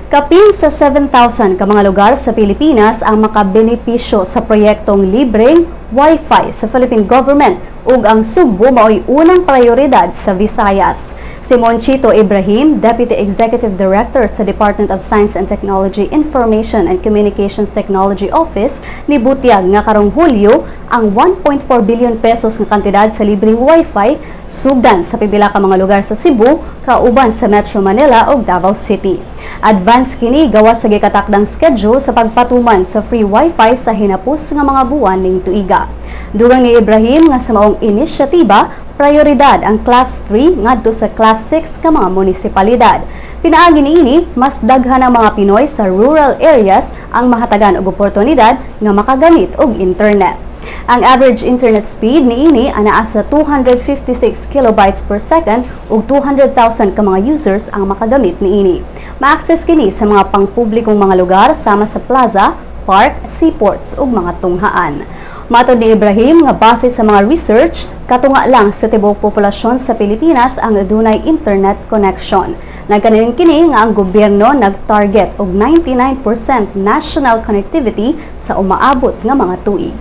Kapin sa 7,000 ka mga lugar sa Pilipinas ang makabenepisyo sa proyektong libreng Wi-Fi sa Philippine government ug ang Sugbo mao'y unang prioridad sa Visayas. Si Monchito Ibrahim, Deputy Executive Director sa Department of Science and Technology Information and Communications Technology Office, nibutyag nga karong Hulyo ang 1.4 billion pesos nga kantidad sa libreng Wi-Fi sugdan sa pipila ka mga lugar sa Cebu kauban sa Metro Manila ug Davao City. Advance kini gawas sa gikatakdang schedule sa pagpatuman sa free Wi-Fi sa hinapos nga mga buwan ning tuiga. Dugang ni Ibrahim nga sa maong inisyatiba, prioridad ang Class 3 ngadto sa Class 6 ka mga munisipalidad. Pinaagi niini, mas daghan ang mga Pinoy sa rural areas ang mahatagan og oportunidad nga makagamit og internet. Ang average internet speed niini anaa sa 256 kilobytes per second ug 200,000 ka mga users ang makagamit niini. Ma-access kini sa mga pangpublikong mga lugar sama sa plaza, park, seaports ug mga tunghaan. Matod ni Ibrahim nga base sa mga research, katunga lang sa tibuok populasyon sa Pilipinas ang adunay internet connection. Nagkanayon kini nga ang gobyerno nag-target og 99% national connectivity sa umaabot nga mga tuig.